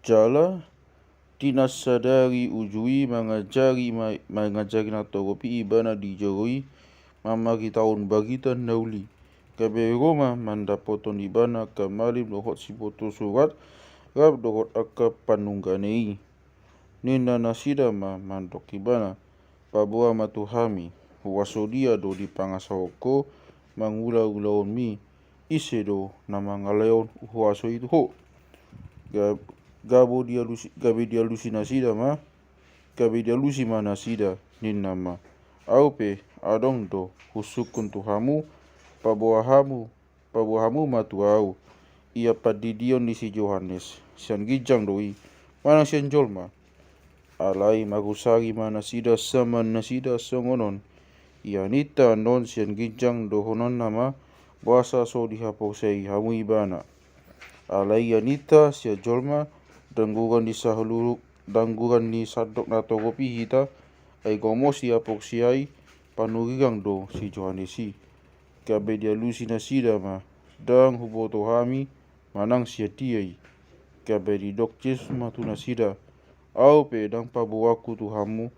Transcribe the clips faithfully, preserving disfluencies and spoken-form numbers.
Jala di na sadari uju i mangajari ma-, mangajari natorop i ibana di jolo i, mamaritaon barita na uli. Gabe ro ma mandapothon ibana angka malim dohot siboto surat, rap dohot angka panunggane i. Ninna nasida ma mandok ibana, paboa ma tu hami, huaso dia do dipangasahon ho mangula ulaonmi, ise do na mangalehon huaso i tu ho? Ga-, gabo dialusi, gabe dialusi nasida ma, gabe dialusi ma nasida, ninna ma, au pe adong do husungkun tu hamu, paboa hamu, paboa hamu ma tu au. Ia pandidion ni si Johannes, sian ginjang do i, manang sian jolma? Alai marusari ma nasida sama nasida songon on, ia ninta annon sian ginjang dohononna ma, boasa so dihaporseai hamu ibana. Alai ia ninta sian jolma, dangguran ni saluhut, dangguran ni sandok natorop i hita, ai gomos dihaporseai, panurirang do si Johannes i. Gabe dialusi nasida ma, ndang huboto hami, manang sian dia i. Gabe didok Jesus ma tu nasida, au pe ndang paboaonku tu hamu,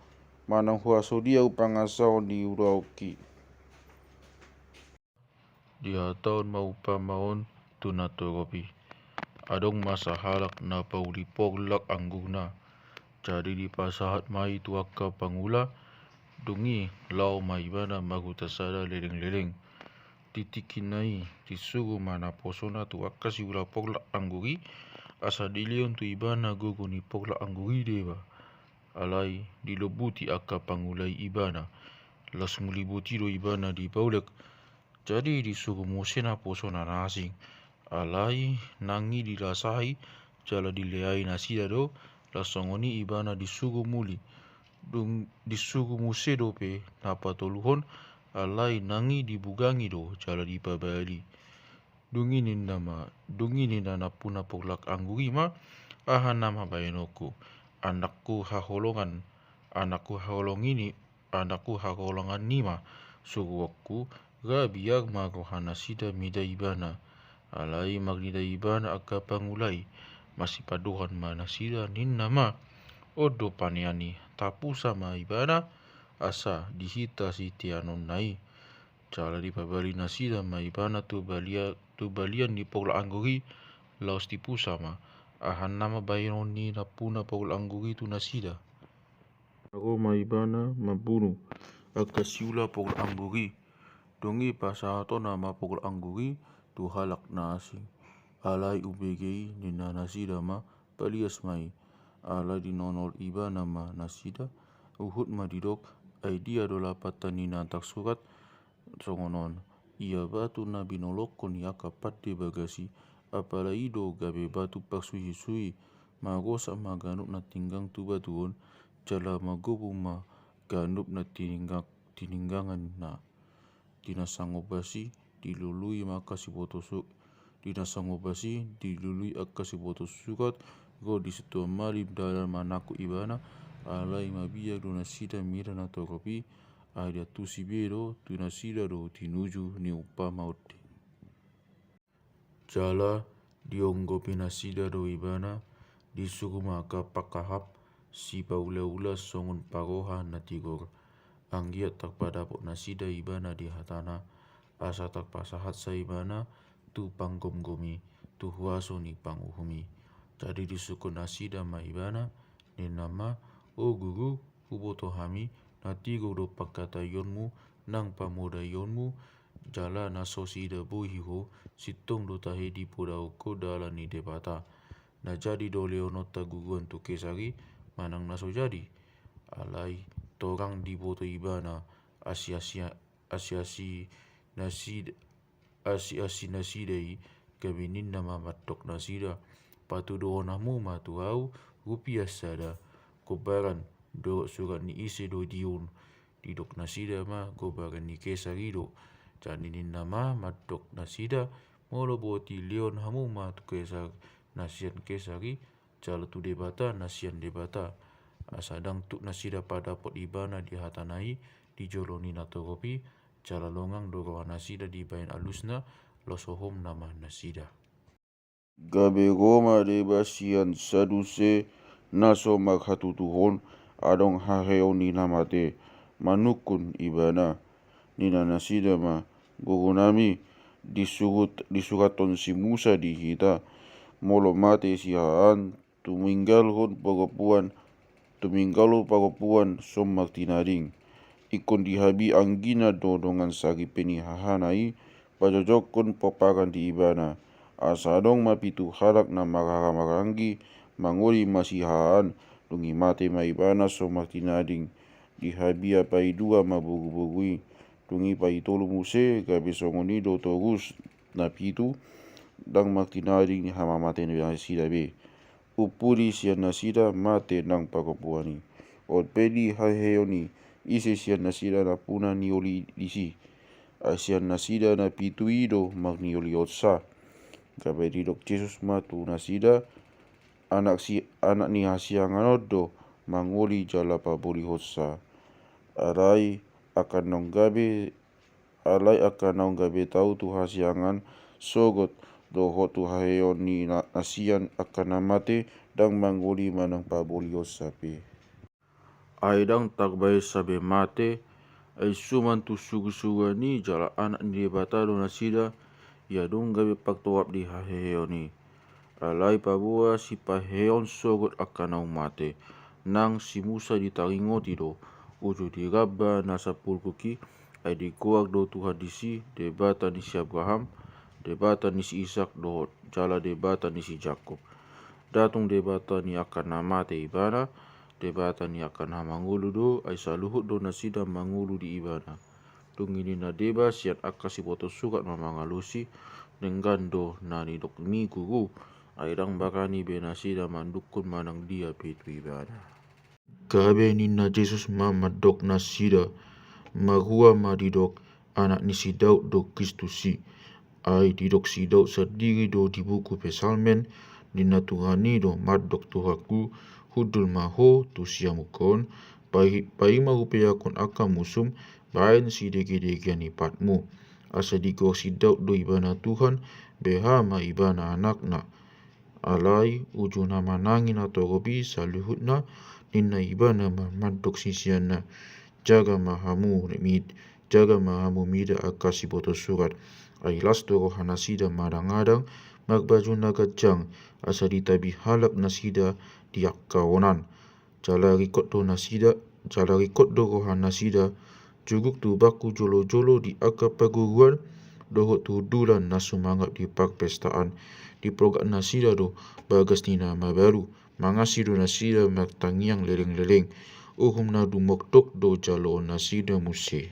manang huaso dia hupangasahon di ulaonki. Dihatahon ma umpama on tu natorop i. Adong ma sahalak na pauli porlak anggurna. Jadi dipasahat ma i tu angka pangula, dung i laho ma ibana marhuta sada leleng-leleng. Di tingkina i disuru ma naposona tu angka siula porlak anggur i, asa dilehon tu ibana gogo ni porlak anggur i deba. Alai dilombuti angka pangula i ibana. Laos muli boti do ibana dipaulak. Jadi disuru muse naposona na asing. Alai nang i dilasahi jala dileai nasida do, laos songon i ibana disuru muli. Dung disuru muse dope na patoluhon, alai nang i dibugangi do jala dipabali. Dung i ninna ma, dung i ninna nampuna porlak anggur i ma, aha nama baenonku? Anakku haholongan, anakku haholongan i, anakku haholongan i ma suruonku, ra biar ma roha nasida mida ibana. Alai marnida ibana angka pangula i, masipadohan ma nasida, ninna ma, on do panean i, tapusa ma ibana, asa di hita siteanonna i. Jala dipabali nasida ma ibana tu balia-, tu balian ni porlak anggur i, laos dipusa ma. Aha nama baenon ni nampuna porlak anggur i tu nasida? Ro ma ibana mambunu angka siula porlak anggur i. Dung i pasahatonna ma porlak anggur i tu halak na asing. Alai umbege i ninna nasida ma, palias ma i. Alai dinonol ibana ma nasida, huhut ma didok, ai dia do lapatan ni na tarsurat songon on, ia batu na binolongkon ni angka pande bagas i, apala i do gabe batu parsuhi-suhi, marosak ma ganup na tinggang tu batu on, jala magobu ma ganup na tininggang-, tiningganganna. Di na sangombas i dilului ma angka siboto su-, di na sangombas i dilului angka siboto surat, ro di situan malim dalan manangkok ibana, alai mabiar do nasida mida natorop i, ai diantusi be do tu nasida do tinuju ni umpama on. Jala dionggopi nasida do ibana, disuru ma angka pangkahap sipaula-ula songon parroha na tigor. Anggiat tarpadapot nasida ibana di hatana, asa tarpasahat sa ibana tu panggomgom i, tu huaso ni panguhum i. Jadi disungkun nasida ma ibana, ninna ma, o Guru, huboto hami, na tigor do pangkataionmu nang pamodaionmu, jala na so siida boi ho, sintong do tahe dipodahon ho dalan ni Debata. Na jadi do lehononta guruan tu Kesar i, manang na so jadi? Alai torang diboto ibana, asi-asi, asi-asi nasida, asi-asi nasida i, gabe ninna ma mandok nasida, patuduhon hamu ma tu au rupia sada, gombaran dohot surat ni ise do di on? Didok nasida ma, gombaran ni Kesar i do. Jadi ninna ma mandok nasida, molo boti, lehon hamu ma tu Kesar na sian Kesar i, jala tu Debata na sian Debata. Asa ndang tuk nasida padapot ibana di hatana i di jolo ni natorop i, jala longang do roha nasida dibahen alusna, losohon nama nasida. Gabe ro ma deba sian Saduse na so marhatutuhon adong haheheon ni na mate, manungkun ibana. Ninna nasida ma, Gurunami, disurathon si Musa di hita, molo mate sihahaan, tuminggalhon parompuan, tuminggalhon parompuan so martinading. Ingkon dihabi anggina do dongan saripe ni hahana i, pajojokkon pomparan di ibana. Asa adong ma pitu halak na marhaha maranggi, mangoli ma sihahaan, dung i mate ma ibana so martinading. Dihabia paidua ma boruboru i, dung i paitolu muse, gabe songon i do torus na pitu, ndang martinading ni hamamate nasida be. Umpudi sian nasida mate nang parompuan i. On pe di haheheon i, ise sian nasida nampuna nioli disi? Ai sian nasida na pitu i do marniolionsa. Gabe didok Jesus ma tu nasida, anak si anak ni hasiangan on do mangoli jala pabolihonsa. Alai angka naung gabe Alai angka naung gabe tau tu hasiangan, sogot dohot tu haheheon ni na- nasida angka na mate, ndang mangoli manang pabolionsa pe. Ai ndang tarbaensa be mate, ai suman tu surusuruan i jala anak ni Debata do nasida, ia dung gabe partoap di haheheon i. Alai paboa sipaheheon sogot angka naung mate, nang si Musa ditaringoti do, uju diramba na sampulguk i, ai digoar do Tuhan disi, Debata ni si Abraham, Debata ni si Isak dohot jala Debata ni si Jakob. Ndang tung Debata ni angka na mate ibana, Debata ni angka na mangolu do, ai saluhut do nasida mangolu di ibana. Dung i ninna deba sian angka siboto surat ma mangalusi, denggan do na nidokmi Guru, ai ndang barani be nasida mandungkun manang dia pe tu ibana. Gabe ninna Jesus ma mandok nasida, marhua ma didok anak ni si Daud do Kristus i. Ai didok si Daud sandiri do di buku Psalmen, ninna Tuhan i do mandok tu hangku, hundul ma ho tu siamun on, pai- paima hupeakon angka musum, baen sidegedegean ni patmu. Asa digoar si Daud do ibana Tuhan, beha ma ibana anakna. Alai uju na manangi na torop i saluhutna, ninna ibana ma mandok siseanna, jaga ma hamu mid- jaga ma hamu mida angka siboto surat. Ai las do roha nasida madangadang, marbaju na ganjang, asa ditabi halak nasida di angka onan. Jala ringkot do nasida, jala ringkot do roha nasida, juguk tu bangku jolojolo di angka parguruan, dohot tu hundulan na sumangap di parpestaan, diprogak nasida do bagas ni na mabalu, mangasi do nasida martangiang lelengleleng, uhum na dumokdok do jaloon nasida muse.